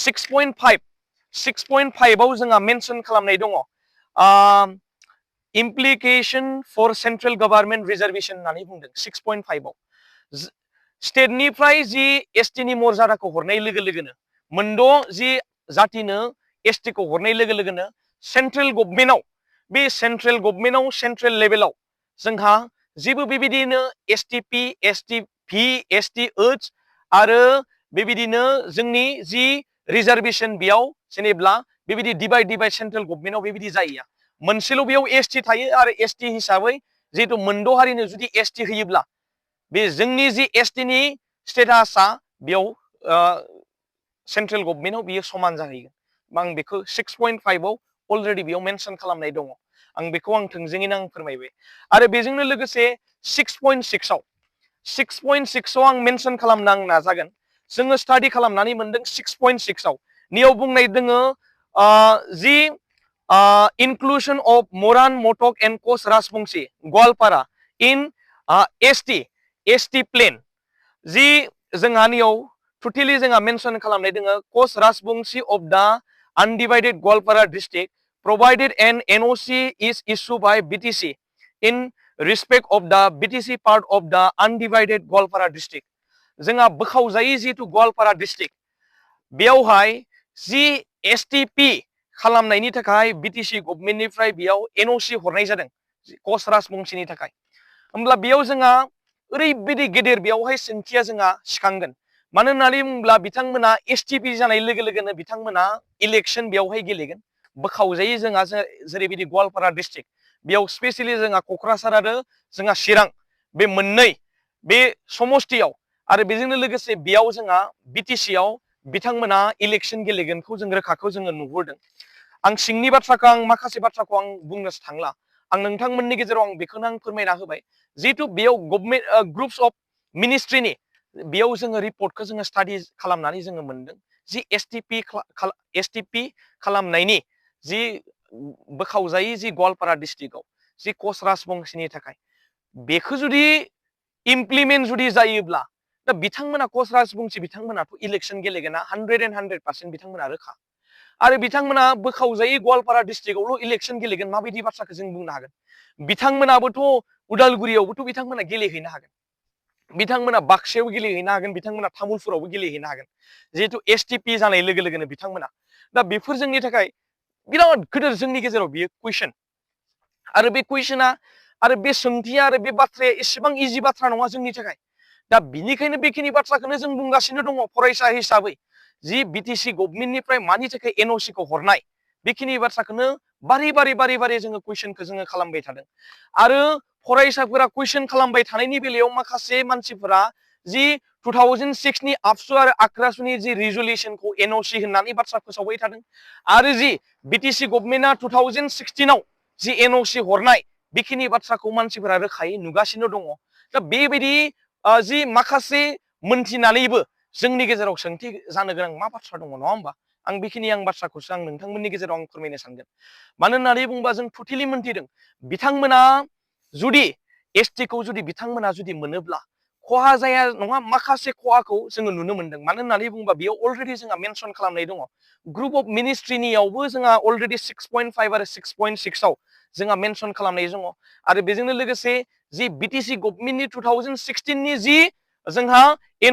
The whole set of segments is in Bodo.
6.5 आव जोंहा मेंशन खालामनाय दङ implication for central government reservation होननानै बुंदों 6.5 आव स्टेटनिफ्राय जि एसटि नि मर्यादाखौ हरनाय लोगो लोगोनो मोनद' जि जातिनो एसटि खौ हरनाय लोगो लोगोनो सेन्ट्रेल गभर्नमेन्टआव बे सेन्ट्रेल गभर्नमेन्टआव सेन्ट्रेल लेभेलाव जोंहा जेबो बेबायदिनो एसटिपि एसटिभि एसटि ओच आरो बेबायदिनो जोंनि जि रिजार्भेसन बेयाव जेनेब्ला बेबायदि डिभाइड सेन्ट्रेल गभर्नमेन्टआव बेबायदि जायो मोनसेल' बेयाव एसटि थायो आरो एसटि हिसाबै जिहेतु मोनद' हारिनो जुदि एसटि होयोब्ला बे जोंनि जि एसटि नि स्टेटासआ बेयाव सेन्ट्रेल गभर्नमेन्टआव बियो समान जाहैगोन आं बेखौ 6.5 आव अलरेडि बेयाव मेंशन खालामनाय दङ आं बेखौ आं थोंजोङैनो आं फोरमायबाय आरो बेजोंनो लोगोसे 6.6 आव आं मेंशन खालामनो आं नाजागोन जोङो स्टाडि खालामनानै मोनदों 6.6 आव नियाव बुंनाय दोङो जि inclusion of Moran, Motok and Kos Rajbongsi, Gwalpara in ST plane. जि जोंहा नियाव टोटेलि जोंहा मेंशन खालामनाय दोङो Kos Rajbongsi of the undivided Gwalpara district provided an NOC is issued by BTC in respect of the BTC part of the undivided Gwalpara district. जोंहा बोखावजायै जितु Gwalpara district बेयावहाय जि STP खालामनायनि थाखाय BTC गभर्नमेन्टनिफ्राय बेयाव NOC हरनाय जादों कस राजबंशीनि थाखाय होमब्ला बेयाव जोंहा ओरैबायदि गेदेर बेयावहाय सोंथिया जोंहा सिखांगोन मानो होननानै बुङोब्ला बिथांमोना STP जानाय लोगो लोगोनो बिथांमोना इलेक्शन बेयावहाय गेलेगोन बोखावजायै जोंहा जेरैबायदि गवालपारा डिस्ट्रिक्ट बेयाव स्पेशेलि जोंहा क'क्राझार आरो जोंहा चिरां बे मोननै बे समस्तियाव आरो बेजोंनो लोगोसे बेयाव जोंहा BTC आव बिथांमोना इलेक्शन गेलेगोनखौ जों रोखाखौ जोङो नुहुरदों आं सिंनि बाथ्राखौ आं माखासे बाथ्राखौ आं बुंनो थांला आं नोंथांमोननि गेजेराव आं बेखौनो आं फोरमायना होबाय जिहेतु बेयाव गभर्नमेन्ट ग्रुप्स अफ मिनिस्ट्रिनि बेयाव जोङो रिपर्टखौ जोङो स्टाडि खालामनानै जोङो मोनदों जि एसटिपि खालामनायनि जि बोखावजायै जि गवालपारा डिस्ट्रिक्टआव जि कस राजबंशीनि थाखाय बेखौ जुदि इमप्लिमेन्ट जुदि जायोब्ला दा बिथांमोना कस राजबंशी बिथांमोनाथ' इलेक्शन गेलेगोना 100% बिथांमोना रोखा आरो बिथांमोना बोखावजायै गवालपारा डिस्ट्रिक्टआवल' इलेक्शन गेलेगोन माबायदि बाथ्राखौ जों बुंनो हागोन बिथांमोनाबोथ' उदालगुरियावबोथ' बिथांमोना गेलेहैनो हागोन बिथांमोना बाक्सायाव गेलेहैनो हागोन बिथांमोना तामुलपुरावबो गेलेहैनो हागोन जिहेतु एसटिपि जानाय लोगो लोगोनो बिथांमोना दा बेफोर जोंनि थाखाय बिराद गिदिर जोंनि गेजेराव बियो कुइसन आरो बे कुइसना आरो बे सोंथिया आरो बे बाथ्राया एसेबां इजि बाथ्रा नङा जोंनि थाखाय दा बिनिखायनो बेखिनि बाथ्राखौनो जों बुंगासिनो दङ फरायसा हिसाबै जि BTC गभर्नमेन्टनिफ्राय मानि थाखाय NOC खौ हरनाय बेखिनि बाथ्राखौनो बारे जोङो कुइसनखौ जोङो खालामबाय थादों आरो फरायसाफोरा कुइसन खालामबाय थानायनि बेलायाव माखासे मानसिफोरा जि 2006 नि आबसु आरो आक्रासुनि जि रिजुलेसनखौ NOC होननानै बाथ्रा फोसावबाय थादों आरो जि BTC गभर्नमेन्टआ 2016 आव जि NOC हरनाय बेखिनि बाथ्राखौ मानसिफोरा रोखायै नुगासिनो दङ दा बेबायदि जि माखासे मोनथिनानैबो जोंनि गेजेराव सोंथि जानो गोनां मा बाथ्रा दङ नङा होमबा आं बेखिनि बाथ्राखौसो आं नोंथांमोननि गेजेराव आं फोरमायनो सानगोन मानो होननानै बुङोबा जों टटेलि मोनथिदों बिथांमोना जुदि ST खौ जुदि बिथांमोना जुदि मोनोब्ला खहा जाया नङा माखासे खहाखौ जोङो नुनो मोनदों मानो होननानै बुङोबा बेयाव अलरेडि जोंहा मेंशन खालामनाय दङ ग्रुप अफ मिनिस्ट्रिनियावबो जोंहा अलरेडि 6.5 आरो 6.6 आव जोंहा मेंशन खालामनाय दङ आरो बेजोंनो लोगोसे जि BTC गभर्नमेन्टनि 2016 नि जि जोंहा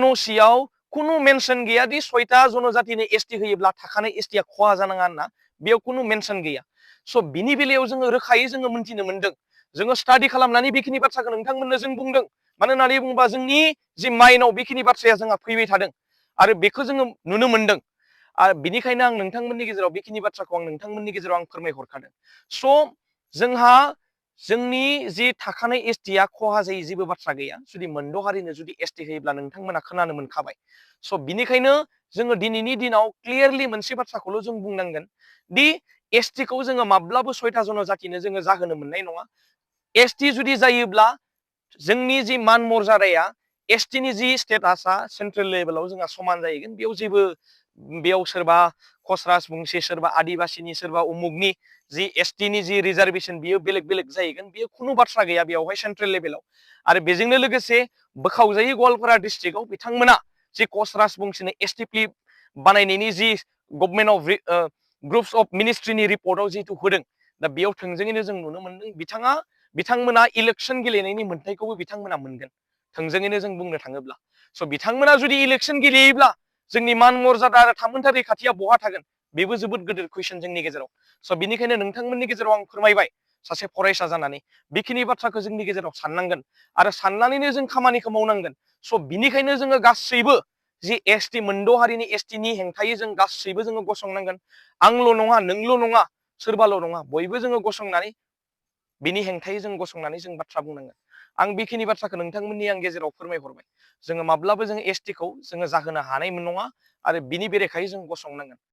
NOC आव कुनु मेंशन गैया दि 6टा जनजातिनि ST होयोब्ला थाखानाय ST आ खहा जानाङा होनना बेयाव कुनु मेंशन गैया स' बिनि बेलायाव जोङो रोखायै जोङो मोनथिनो मोनदों जोङो स्टाडि खालामनानै बेखिनि बाथ्राखौ नोंथांमोननो जों बुंदों मानो होननानै बुङोबा जोंनि जि माइन्डआव बेखिनि बाथ्राया जोंहा फैबाय थादों आरो बेखौ जोङो नुनो मोनदों आरो बिनिखायनो आं नोंथांमोननि गेजेराव बेखिनि बाथ्राखौ आं नोंथांमोननि गेजेराव आं फोरमायहरखादों स' जोंहा जोंनि जि थाखानाय ST आ खहा जायै जेबो बाथ्रा गैया जुदि मोनद' हारिनो जुदि ST होयोब्ला नोंथांमोना खोनानो मोनखाबाय स' बिनिखायनो जोङो दिनैनि दिनाव क्लियारलि मोनसे बाथ्राखौल' जों बुंनांगोन दि ST खौ जोङो माब्लाबो 6टा जनजातिनो जोङो जाहोनो मोननाय नङा ST जुदि जायोब्ला जोंनि जि मान मर्यादाया ST नि जि स्टेटासआ सेन्ट्रेल लेभेलाव जोंहा समान जाहैगोन बेयाव सोरबा कस राजबंशी सोरबा आदिबासिनि सोरबा उमुगनि जि ST नि जि रिजार्भेसन बियो बेलेग जाहैगोन बेयो खुनु बाथ्रा गैया बेयावहाय सेन्ट्रेल लेभेलाव आरो बेजोंनो लोगोसे बोखावजायै गवालपारा डिस्ट्रिक्टआव बिथांमोना जि कस राजबंशीनो STP बानायनायनि जि गभर्नमेन्ट अफ ग्रुप्स अफ मिनिस्ट्रिनि रिपर्टआव जिहेतु होदों दा बेयाव थोंजोङैनो जों नुनो मोनदों बिथांमोना इलेक्सन गेलेनायनि मोन्थायखौबो बिथांमोना मोनगोन थोंजोङैनो जों बुंनो थाङोब्ला स' बिथांमोना जुदि इलेक्सन गेलेयोब्ला जोंनि मान मर्यादा आरो थामोनथा रैखाथिया बहा थागोन बेबो जोबोद गिदिर कुइसन जोंनि गेजेराव स' बिनिखायनो नोंथांमोननि गेजेराव आं फोरमायबाय सासे फरायसा जानानै बेखिनि बाथ्राखौ जोंनि गेजेराव साननांगोन आरो साननानैनो जों खामानिखौ मावनांगोन स' बिनिखायनो जोङो गासैबो जि एसटि मोनद' हारिनि एसटिनि हेंथायै जों गासैबो जोङो गसंनांगोन आंल' नङा नोंल' नङा सोरबाल' नङा बयबो जोङो गसंनानै बिनि हेंथायै जों गसंनानै जों बाथ्रा बुंनांगोन आं बेखिनि बाथ्राखौ नोंथांमोननि आं गेजेराव फोरमायहरबाय जोङो माब्लाबो जों एसटिखौ जोङो जाहोनो हानाय नङा आरो बिनि बेरेखायै जों गसंनांगोन